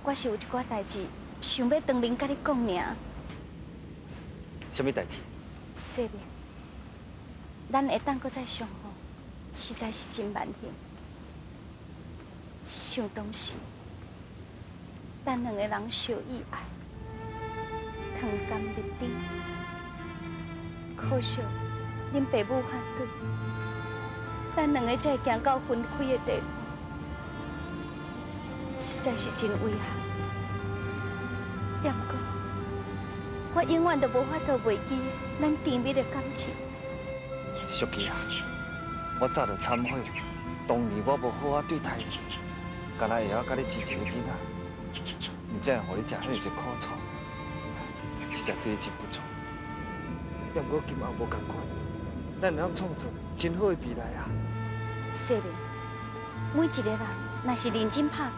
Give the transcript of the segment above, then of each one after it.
我是有一寡代誌想欲當面佮你講爾。啥物代誌？世明，咱會當閣再相遇，實在是真萬幸。想當時，咱兩个人相依愛，糖甘蜜甜。可惜，恁爸母反對，咱兩个才會行到分開的地步，實在是真遺憾。也毋過，我永遠都無法度袂記咱甜蜜的感情。淑琪啊，我早就懺悔，當年我無好好對待你，敢若會曉佮你生一个囡仔，毋才會予你食遐爾濟苦楚，實在對你真不尊。也毋過今後無仝款，咱會當創造真好的未來啊！世明，每一个人若是認真拍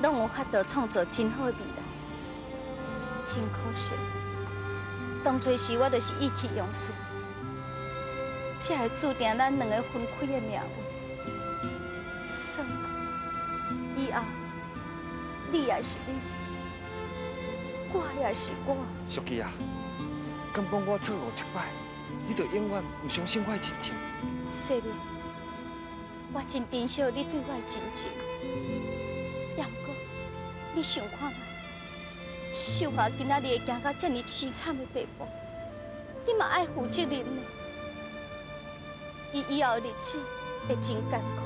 拚，攏有法度創造真好的未來。真可惜，當初時我就是意氣用事，才會注定咱兩个分開的命運。所以，以後你也是你，我也是我。淑琪啊，敢講我錯誤一擺，你就永遠毋相信我的真情？世明，我真珍惜你對我的真情，也毋過你想看覓，秀華今仔日會行到這爾淒慘的地步，你嘛愛負責任呢。伊以後的日子會真艱苦，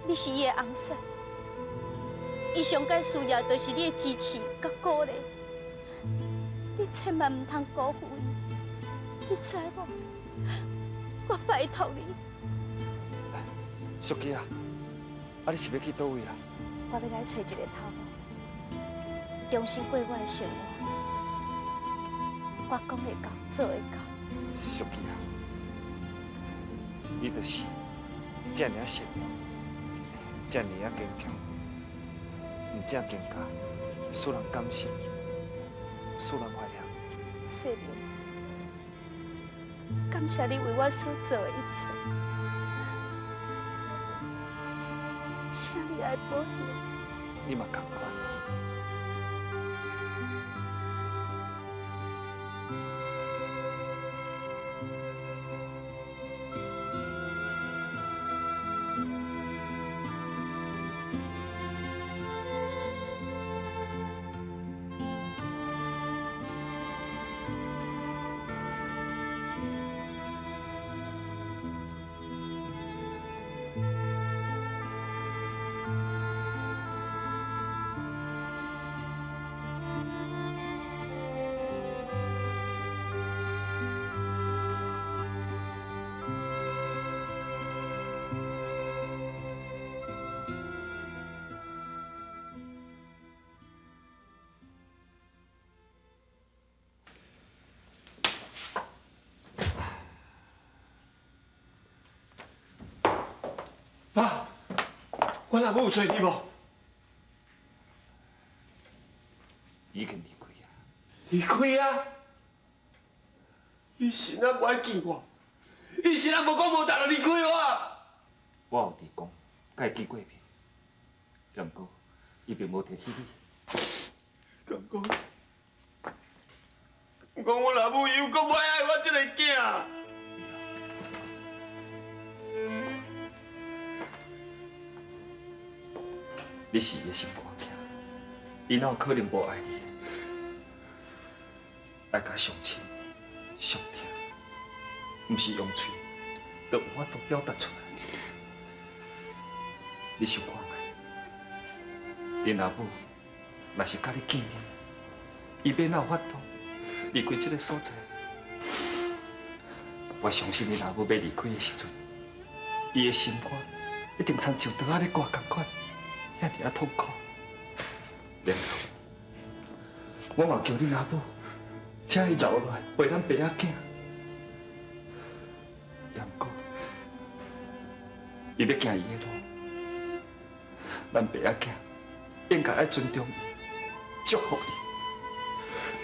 你是伊的翁婿，伊上蓋需要就是你的支持佮鼓勵，你千萬毋通辜負伊，你知無？我拜託你。淑琪啊，啊你是欲去佗位啦？我欲來揣一個頭路，重新過我的生活。我講會到，做會到。淑琪啊，你就是這爾仔善良，這爾仔堅強，毋只更加使人感心，使人懷念。世明，感謝你為我所做的一切，請你愛保重。你嘛仝款。爸，阮阿母有揣你無？已經離開啊！離開啊！伊是哪無愛見我？伊是哪無講無談就離開我？我有佇講，佮伊見過面，也毋過伊並無提起你。敢講？敢講阮阿母又閣無愛我這个囝？你是伊的心肝囝，伊哪有可能無愛你？愛甲上親、上疼，毋是用喙就有法度表達出來。你想看覓？恁阿母若是佮你見面，伊欲哪有法度離開這个所在？我相信恁阿母欲離開的時陣，伊的心肝一定親像刀仔咧割仝款。遐爾仔痛苦，然後我嘛求恁阿母，請伊留落來陪咱爸仔囝。也毋過，伊欲行伊的路，咱爸仔囝應該愛尊重伊，祝福伊，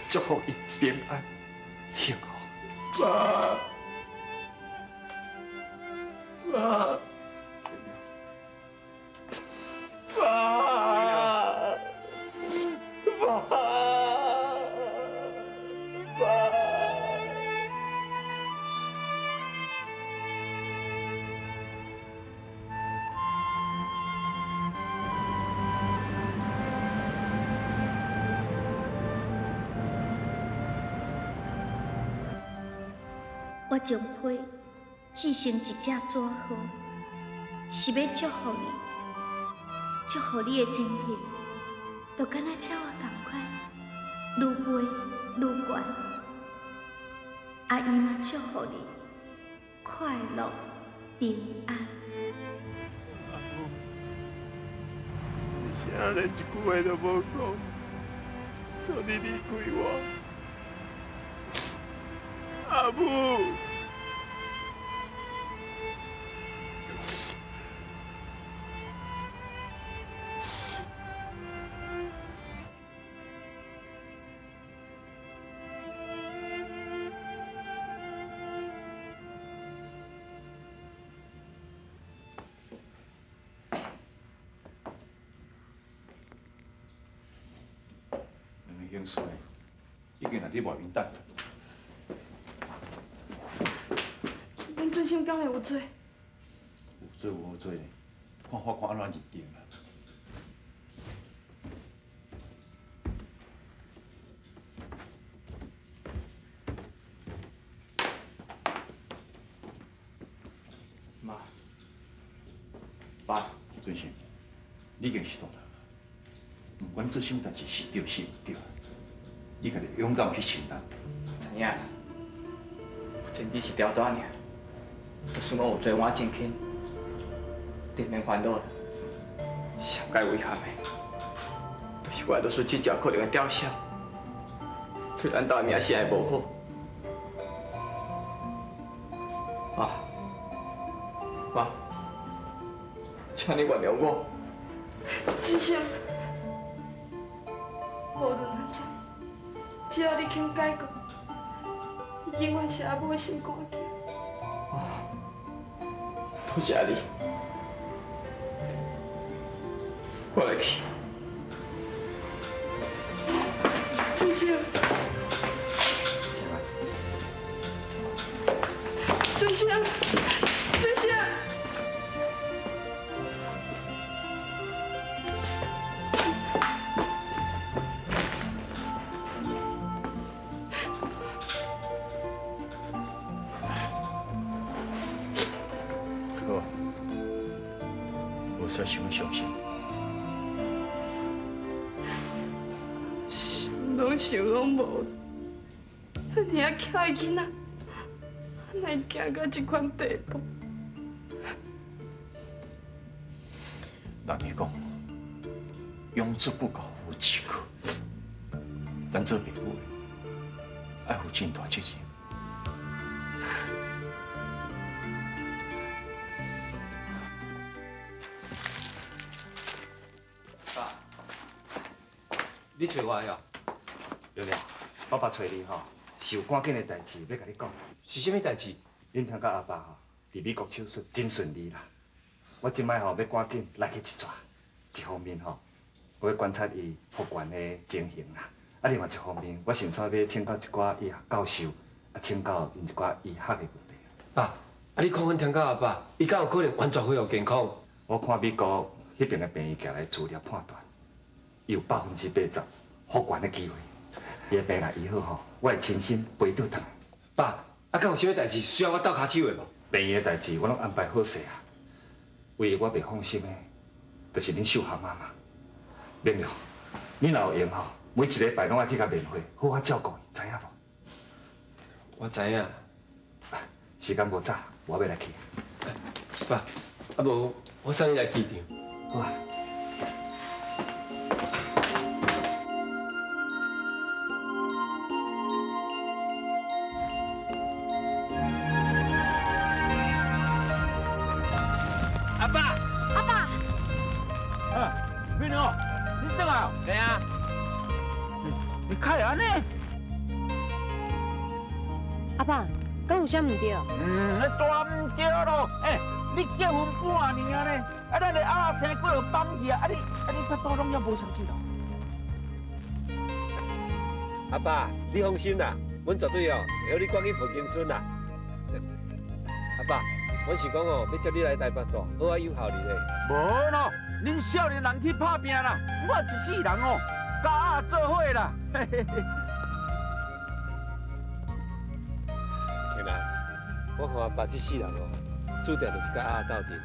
祝福伊平安幸福。爸，爸。爸。將批制成一隻紙盒，是欲祝福你，祝福你的前途，就敢若鳥仔仝款，愈飛愈懸。阿姨嘛祝福你快樂平安。阿母，你啥連一句話都無講，所以你離開我。阿母。刑事已經來佇外面等。阮俊心敢會有罪？有罪無罪，看法官按怎認定啦。媽，爸，俊心，你已經是大人，不管做啥物代誌是對是毋對，你家己勇敢去承擔。知影啦，我真只是調查爾，就算我有罪，我也真輕，你免煩惱啦。上蓋遺憾的，就是我的律師執照可能會吊銷，對咱兜的名聲會無好。爸，媽，請你原諒我。俊生，無論按怎，只要你肯改過，你永遠是阿母的心肝仔。多謝你，我來去。俊生，俊生，俊生。好，無使傷傷心。想攏想攏無，咱遐巧的囡仔，哪會行到這款地步？人家講，養子不教，父之過。咱做父母的，愛負真大責任。爸，你揣我哟？对了，爸爸揣你吼，是有趕緊的代誌欲共你講。是啥物代誌？恁聽講阿爸吼，佇美國手術真順利啦。我這擺吼欲趕緊來去一逝，一方面吼，我欲觀察伊復原的情形啦。啊，另外一方面，我順紲欲請教一寡醫學教授，啊，請教𪜶一寡醫學的問題。爸，啊，你看阮天狗阿爸，伊敢有可能完全恢復健康？我看美國彼邊的病院寄來資料判斷，伊有80%復原的機會。伊的病若醫好吼，我會親身陪倒轉來。爸，啊，敢有啥物代誌需要我鬥跤手的無？病院的代誌我攏安排好勢啊。唯一我袂放心的，就是恁秀霞媽媽。明玉，你若有閒吼，每一禮拜攏愛去共面會，好好照顧伊，知影無？我知影。時間無早，我欲來去。爸，啊無，我送你來機場。好啊。阿爸，阿爸，啊，美女，你轉來？對啊。你開按呢？阿爸，敢有啥毋對？嗯，大毋對咯。欸，你結婚半年啊呢，啊，咱的阿生幾落放去啊，啊你腹肚攏猶無消息咯。阿爸，你放心啦，阮絕對哦會予你趕緊抱金孫啦。阿爸，阮是講哦，欲接你來台北住，好啊有效率嘞。無咯，恁少年人去拍拚啦，我一世人哦，佮阿做伙啦。嘿嘿嘿。天啊，我看阿爸這世人哦，注定就是佮阿阿鬥陣。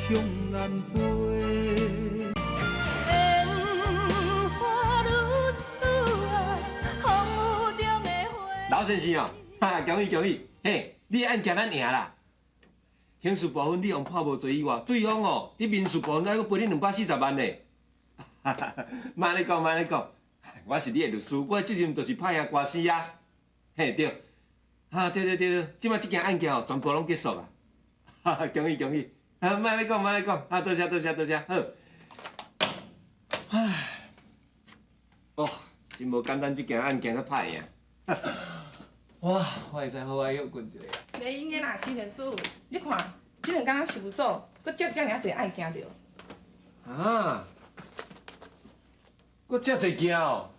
向南飞。老先生哦，哈，恭喜恭喜！嘿，你的案件咱赢啦。刑事部分你用判无罪以外，对方哦，伫民事部分还阁赔你240万呢。莫按呢讲，莫按呢讲，我是你的律师，我的责任就是拍赢官司啊。嘿，对，哈，对对对，这摆这件案件哦，全部拢结束啊。哈哈，恭喜恭喜！啊，莫按呢讲，莫按呢讲，啊，多谢多谢多谢，好。唉，哦，真无简单，这件案件才拍赢。哇，我会使好好歇睏一下。袂用的啦，施律师，你看，这两工事务所阁接遮尔济案件著。啊，阁遮济件哦！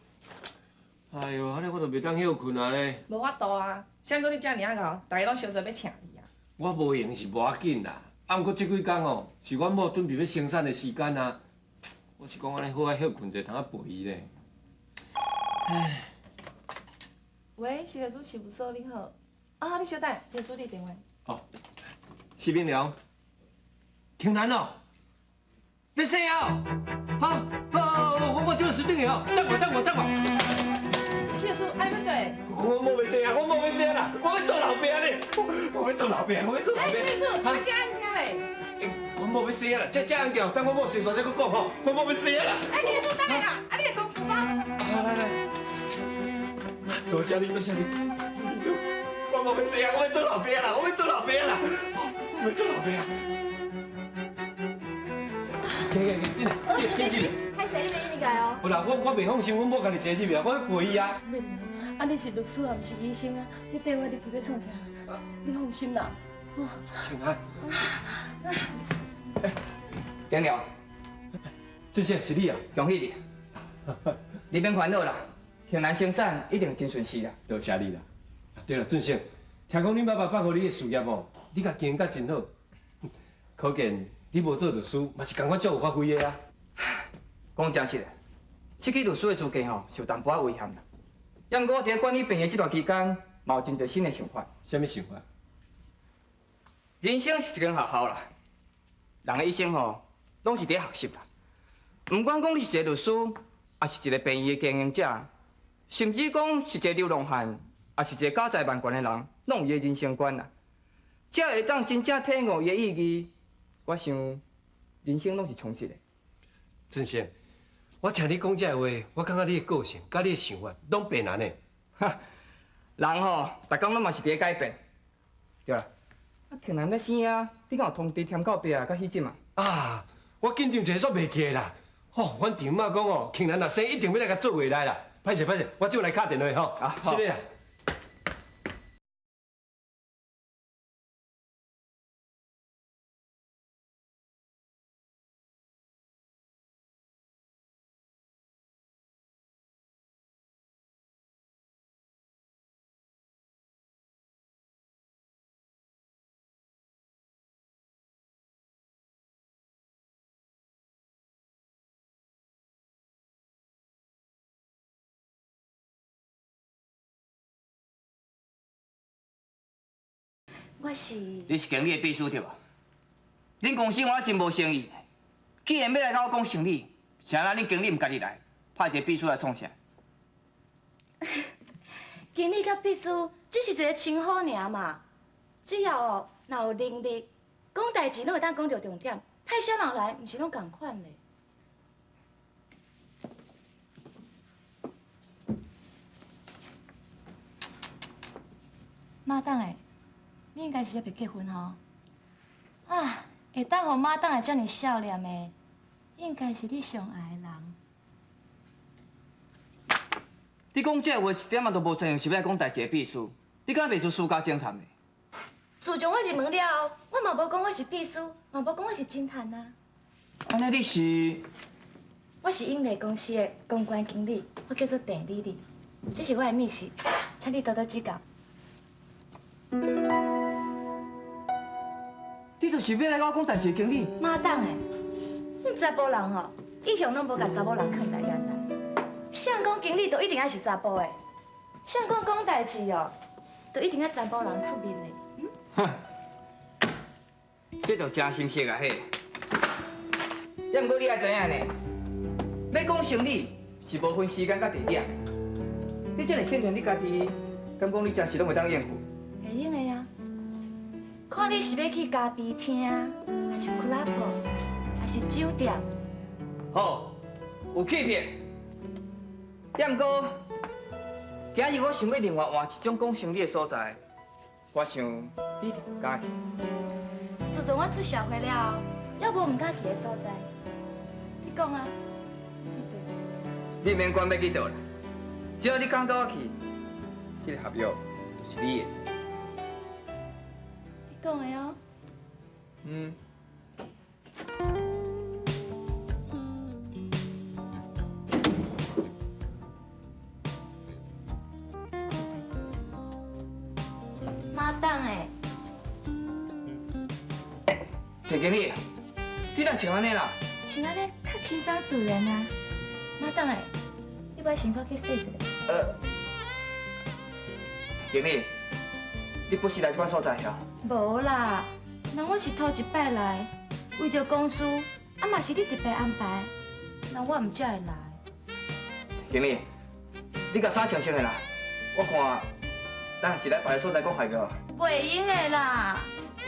哎哟，按呢我就袂当歇睏啊咧。无法度啊，谁叫你遮尔啊𠢕，大家拢想做欲请你啊。我无闲是无要紧啦，啊，毋过这几工哦，是阮某准备欲生产的时间啊。我是讲按呢好好歇睏一下，通仔陪伊咧。唉。喂，施律师事务所，你好。啊，你稍等，先处理电话。哦，施明良，挺难哦，欲生啊？好，好，我这阵转去哦，等我，等我，等我。施律师，啊你欲过？我无欲生啊，我无欲生啦，我欲做老爸咧，我欲做老爸，我欲做老爸。哎，施律师，啊这案件咧？我无欲生啊，这案件，等我某生煞再阁讲吼，我无欲生啦。哎，施律师，等下啦，啊你的公事包。来来。多谢你，多谢你，律师，我无欲生啊，我欲做老爸啦，我欲做老爸啦，我欲做老爸。起起起，紧来，紧进来。歹势，你袂应该哦。有啦，我袂放心，阮某家己坐入去啊，我欲陪伊啊。免，啊你是律师也毋是医生啊，你缀我入去欲创啥？你放心啦。平安。明良，俊贤是你啊？恭喜你，你免烦恼啦。挺难生产一定真顺势啦。多谢你啦。对了，俊贤，听讲恁爸爸放予你的事业哦，你共经营甲真好，可见你无做律师，嘛是仝款足有发挥的啊。讲真实的，失去律师的资格吼，是有淡薄仔遗憾啦。也毋过我伫管理病院这段期间，嘛有真济新的想法。啥物想法？人生是一间学校啦，人的一生吼，拢是伫咧学习啦。毋管讲你是一个律师，抑是一个病院的经营者，甚至讲是一个流浪汉，抑是一个家财万贯的人，拢有伊的人生观啦。只要会当真正体悟伊的意义，我想人生拢是充实的。俊贤，我听你讲这话，我感觉你的个性、佮你的想法拢变安呢。哈，人吼，逐工拢嘛是伫咧改变。对啦，啊，庆兰欲生啊，你敢有通知添到伯啊，佮喜姐嘛？啊，我紧张一下煞袂记啦。吼，阮丈母讲哦，庆兰若生一定欲来共做伙来啦。歹势歹势，我这来敲电话吼。啊，是的啊。我是。你是经理的秘书对吧？恁公司我真无诚意，既然欲来共我讲生意，是按怎恁经理毋家己来，派一个秘书来创啥？经理佮秘书只是一个称呼尔嘛，只要哦，若有能力，讲代志拢会当讲著重点，派啥人来，毋是拢仝款的。马董的。你应该是犹未结婚吼？啊，会当予马董会遮尔少年的，应该是你上爱的人。你讲这话一点仔都无亲像是欲来讲代志的秘书，你敢袂做私家侦探的？自从我入门了后，我嘛无讲我是秘书，嘛无讲我是侦探啊。按呢你是？我是英丽公司的公关经理，我叫做郑丽丽，这是我的秘书，请你多多指教。你就是欲来共我讲代志的经理？马董的，恁查埔人吼，一向攏無共查某人囥在眼內。誰講經理就一定愛是查埔的？誰講講代誌哦，就一定愛查埔人出面的？哼，這就真心實啊嘿。也毋過你愛知影呢，欲講生理是無分時間佮地點。你這麼肯定你家己，敢講你誠實攏會當應付？會用的啊，看你是欲去咖啡廳，還是 club，還是酒店？好，有欺騙。也毋過，今日我想欲另外換一種講生理的所在，我想你一定毋敢去。自從我出社會了後，猶無毋敢去的所在。你講啊，去佗？你免管欲去佗啦，只要你敢佮我去，這个合約就是你的。你講的哦。嗯。媽當的。田經理，你哪穿按呢啦？穿按呢較輕鬆自然啊。媽當的，你欲先出去洗一下。田經理，你不是來這款所在哦？無啦，人我是頭一擺來，為著公司，啊嘛是你特別安排，人我毋才會來。經理，你共衫穿穿的啦，我看咱是來別个所在講合約。袂用的啦。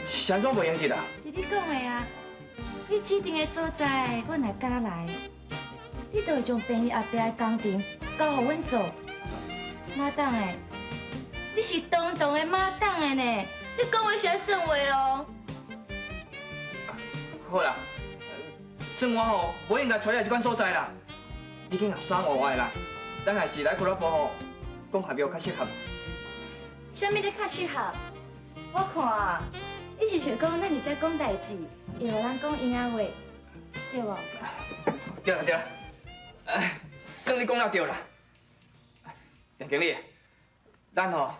是按怎袂用得啊？是你講的啊！你指定的所在，阮若敢來，你就會將病院後壁的工程交予阮做。馬董的，你是堂堂的馬董的呢，你講話是愛算話哦。好啦，算我吼，無應該帶你來這款所在啦。你緊共衫換換的啦，咱還是來俱樂部吼講合約較適合。啥物咧較適合？我看你是想講咱佇遮講代誌，會予人講閒仔話，對無？對啦對啦，哎，算你講了對啦。田經理，咱吼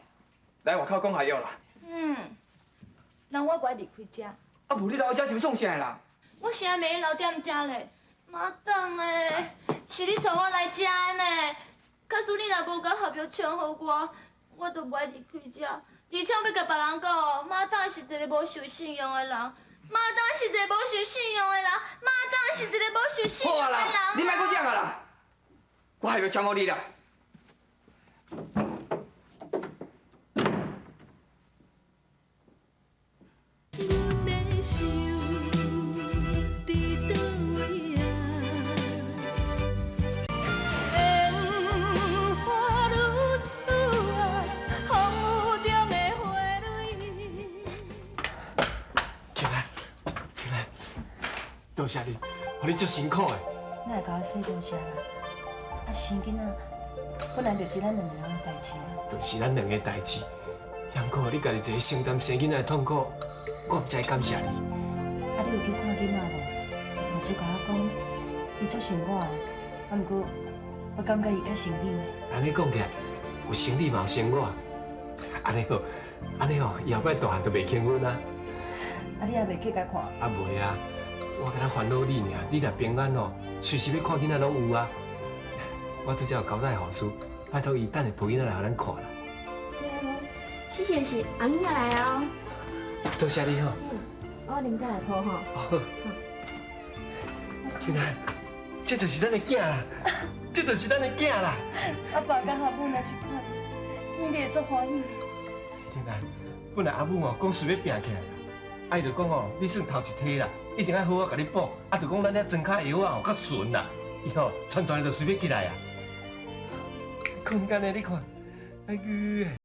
來外口講合約啦。嗯，那我無愛離開遮。啊，無你留佇遮是欲創啥啦？我啥袂留踮遮咧，媽當的，是你帶我來遮的呢。假使你若無共合約簽予我，我就無愛離開遮。而且欲共別人講，媽當是一个無守信用的人。媽當是一个無守信用的人。媽當是一个無守信用的人。好啊啦，你莫閣講啊啦，我合約簽予你啦。多謝你，予你足辛苦的。哪會共我說多謝啦？啊，生囡仔本來就是咱兩个人的代誌啊。就是咱兩个代誌，也毋過你家己一個承擔生囡仔的痛苦，我毋知感謝你。啊，你有去看囡仔無？老師共我講，伊足想我，啊，毋過我感覺伊較想你。按呢講起來，有生你嘛有生我，按呢好，按呢吼，伊後擺大漢就袂輕阮啊。啊，你也袂去共看？啊，袂啊。我敢若煩惱你爾，你若平安哦，隨時欲看囡仔攏有啊。我拄才有交代護士，拜託伊等下抱囡仔來予咱看啦。謝謝是阿囡仔來哦。多謝你吼。嗯，我啉再來抱吼。好。起來，這就是咱的囝啦，這就是咱的囝啦。阿爸佮阿母若是看著，一定會足歡喜。天啊，本來阿母哦講隨欲拚起來啦，啊伊就講哦，你算頭一梯啦。一定愛好好共你補，啊，就講咱遐庄跤藥仔吼較純啦，伊吼傳傳就隨欲起來啊。睏緊的，你看，哎呦！